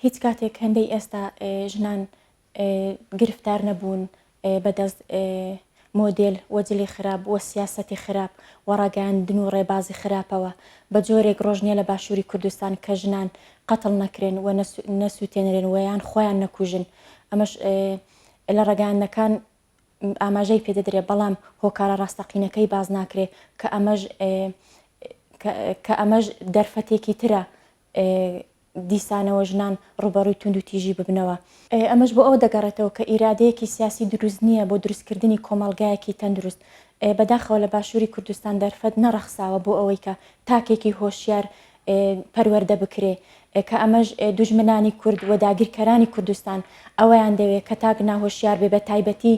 هیچ کاتێک هەندەی ئێستا ژنان گرفتار نەبوون بەدەست مۆدێل و جلی خراپ و سیاسەتی خراپ و ڕاگەیاندن و ڕێبازی خراپەوە، بە جۆرێک ڕۆژ نیە لە باشووری کوردستان کە ژنان قەتڵ نەکرێن و نەسووتێنرێن و یان خۆیان نەکوژن، ئەمەش لە ڕاگەیاندنەکان ئاماژەی پێ دەدرێ بەڵام هۆکارە ڕاستەقینەکەی باس ناکرێ کە ئەمەش کە ئەمەش دەرفەتێکی ترە دیسانەوە ژنان ڕووبەڕووی توندوتیژی ببنەوە. ئەمەش بۆ ئەوە دەگەڕێتەوە کە ئیرادەیەکی سیاسی دروست نییە بۆ دروستکردنی کۆمەڵگایەکی تەندروست. بەداخەوە لە باشووری کوردستان دەرفەت نەڕەخساوە بۆ ئەوەی کە تاکێکی هۆشیار پەروەردە بکرێ کە ئەمەش دوژمنانی کورد و داگیرکەرانی کوردستان ئەوەیان دەوێ کە تاک ناهۆشیار بێ بە تایبەتی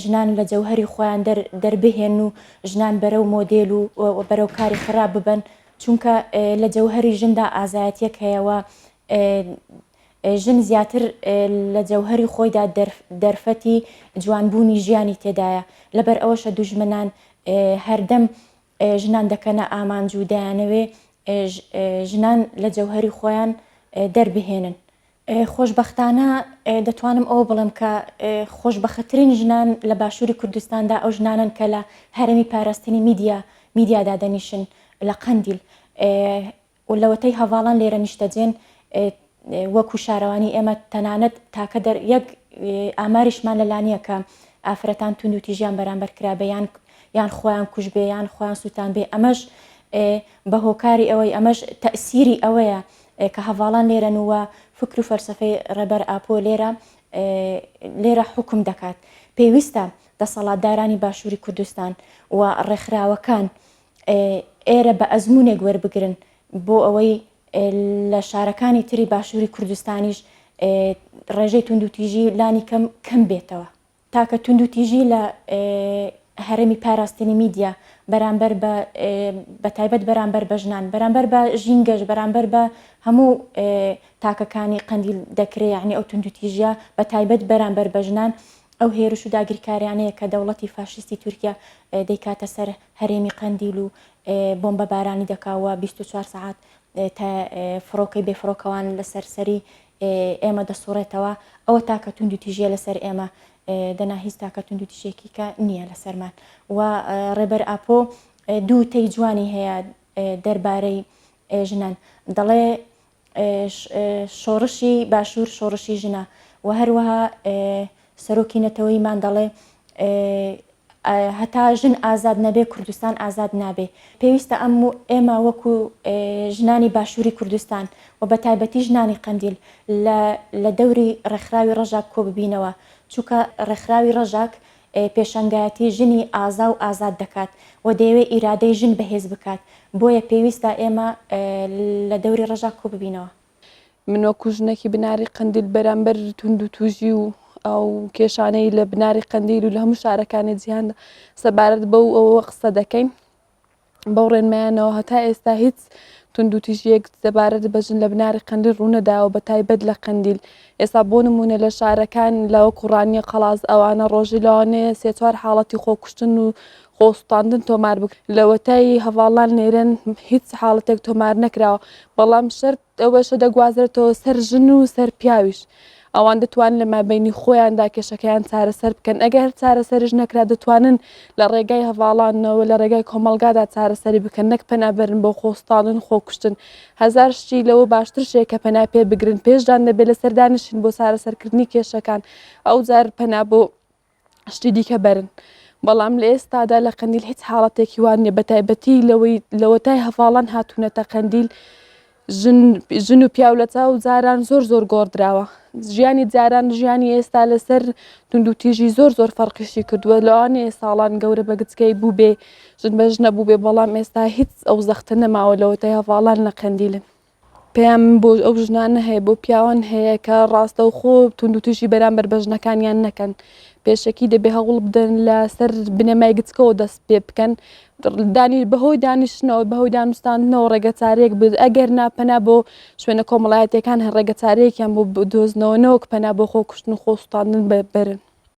ژنان لە جەوهەری خۆیان دەربهێنن و ژنان بەرەو مۆدێل و بەرەو کاری خراپ ببەن چونکە لە جەوهەری ژندا ئازایەتیەک هەیە و ژن زیاتر لە جەوهەری خۆیدا دەرفەتی جوانبوونی ژیانی تێدایە لەبەر ئەوەشە دوژمنان هەردەم ژنان دەکەنە ئامانج و دەیانەوێ ژنان لە جەوهەری خۆیان دەربهێنن. خۆشبەختانە دەتوانم ئەوە بڵێم کە خۆشبەختترین ژنان لە باشووری کوردستاندا ئەو ژنانەن کە لە هەرێمی پاراستنی میدیا میدیا دادەنیشن لە قەندیل و لەوەتەی هەڤاڵان لێرە نیشتەجێن وەکو شارەوانی ئێمە تەنانەت تاکە دەر یەک ئاماریشمان لەلا نییە کە ئافرەتان توندوتیژیان بەرامبەر کرابێ یان یان خۆیان کوژبێ یان خۆیان سووتان بێ ئەمەش بە هۆکاری ئەوەی ئەمەش تەئسیری ئەوەیە کە هەڤاڵان لێرەن و فکر و فەلسەفەی ڕێبەر ئاپۆ لێرە لێرە حوکم دەکات. پێویستە دەسەڵاتدارانی باشووری کوردستان و ڕێکخراوەکان ئێرە بە ئەزموونێک وەربگرن بۆ ئەوەی لە شارەکانی تری باشووری کوردستانیش ڕێژەی توندوتیژی لانی کەم کەم بێتەوە. تاکە توندوتیژی لە هەرێمی پاراستنی میدیا بەرامبەر بە بەتایبەت بەرامبەر بە ژنان، بەرامبەر بە ژینگەش، بەرامبەر بە هەموو تاکەکانی قەندیل دەکرێ، یانی ئەو توندوتیژیە بە تایبەت بەرامبەر بە ژنان ئەو هێرش و داگیرکاریانەیە کە دەوڵەتی فاشیستی تورکیا دەیکاتە سەر هەرێمی قەندیل و بۆمبەبارانی دەکا و 24 سەعات فڕۆکەی بێفڕۆکەوان لەسەر سەری ئێمە دەسوڕێتەوە، ئەوە تاکە توندوتیژیە لەسەر ئێمە، دەنا هیچ تاکە توندوتیژێکی کە نییە لەسەرمان و ڕێبەر ئاپۆ دوو وتەی جوانی هەیە دەربارەی ژنان دەڵێ شۆڕشی باشوور شۆڕشی ژنە و هەروەها سەرۆکی نەتەوەیمان دەڵێ هەتا ژن ئازاد نەبێ کوردستان ئازاد نابێ. پێویستە ئەم و ئێمە وەکو ژنانی باشووری کوردستان و بە تایبەتی ژنانی قەندیل لە لە دەوری ڕێکخراوی ڕەژاک کۆببینەوە چوکە ڕێکخراوی ڕەژاک پێشەنگایەتی ژنی ئازا و ئازاد دەکات و دەیەوێ ئیرادەی ژن بەهێز بکات بۆیە پێویستە ئێمە لە دەوری ڕەژاک کۆببینەوە. من وەکو ژنێکی بناری قەندیل بەرامبەر توندوتوژی و ئەو کێشانەی لە بناری قەندیل و لە هەموو شارەکانی جیهاندا سەبارەت بەو ئەوە قسە دەکەین بەو ڕێنمایانەوە هەتا ئێستا هیچ توندوتیژیەک سەبارەت بە ژن لە بناری قەندیل ڕوونەداوە بە تایبەت لە قەندیل ئێستا بۆ نمونە لە شارەکان لە وەکو ڕانیە قەڵاز ئەوانە ڕۆژی لەوانەیە سێ چوار حاڵەتی خۆکوشتن و خۆسوتاندن تۆمار بکرێت لەوەتای هەڤاڵان لێرەن هیچ حاڵەتێک تۆمار نەکراوە بەڵام شەرت ئەوەشە دەگوازرێتەوە سەر ژن و سەر پیاویش ئەوان دەتوانن لە مابەینی خۆیاندا کێشەکەیان چارەسەر بکەن ئەگەر چارەسەریش نەکرا دەتوانن لە ڕێگای هەڤاڵانەوە لە ڕێگای کۆمەڵگادا چارەسەری بکەن نەک پەنا بەرن بۆ خۆسوتاندن خۆکوشتن هەزار شتی لەوە باشتر شێ کە پەنا پێ بگرن پێشدان دەبێت لەسەر دانیشن بۆ چارەسەرکردنی کێشەکان ئەوجار پەنا بۆ شتی دیکە بەرن بەڵام لە ئێستادا لە قەندیل هیچ حاڵەتێکی وان نیە بەتایبەتی لەوەی لەوەتای هەڤاڵان هاتوونەتە قەندیل ژن ژن و پیاو لە چاو جاران زۆر زۆر گۆڕدراوە ژیانی جاران ژیانی ئێستا لەسەر توندوتیژی زۆر زۆر فەرقیشی کردووە لەوانەیە ساڵان گەورە بە گچکەی بوو بێ ژن بە ژنە بوو بێ بەڵام ئێستا هیچ ئەو زەختە نەماوە لەوەتای هەڤاڵان لە قەندیلن. پەیامم بۆ ئەو ژنانە هەیە بۆ پیاوان هەیە کە ڕاستەوخۆ توندوتیژی بەرامبەر بە ژنەکانیان نەکەن پێشەکی دەبێ هەوڵ بدەن لەسەر بنەمای گچکەوە دەست پێ بکەن دانی بەهۆی دانیشتنەوە بەهۆی دانوستاندنەوە ڕێگەچارەیەک بێت ئەگەر نا پەنا بۆ شوێنە کۆمەڵایەتیەکان هەر ڕێگەچارەیەکیان بۆ بدۆزنەوە نەوەک پەنا بۆ خۆکوشتن و خۆسوتاندن بەرن.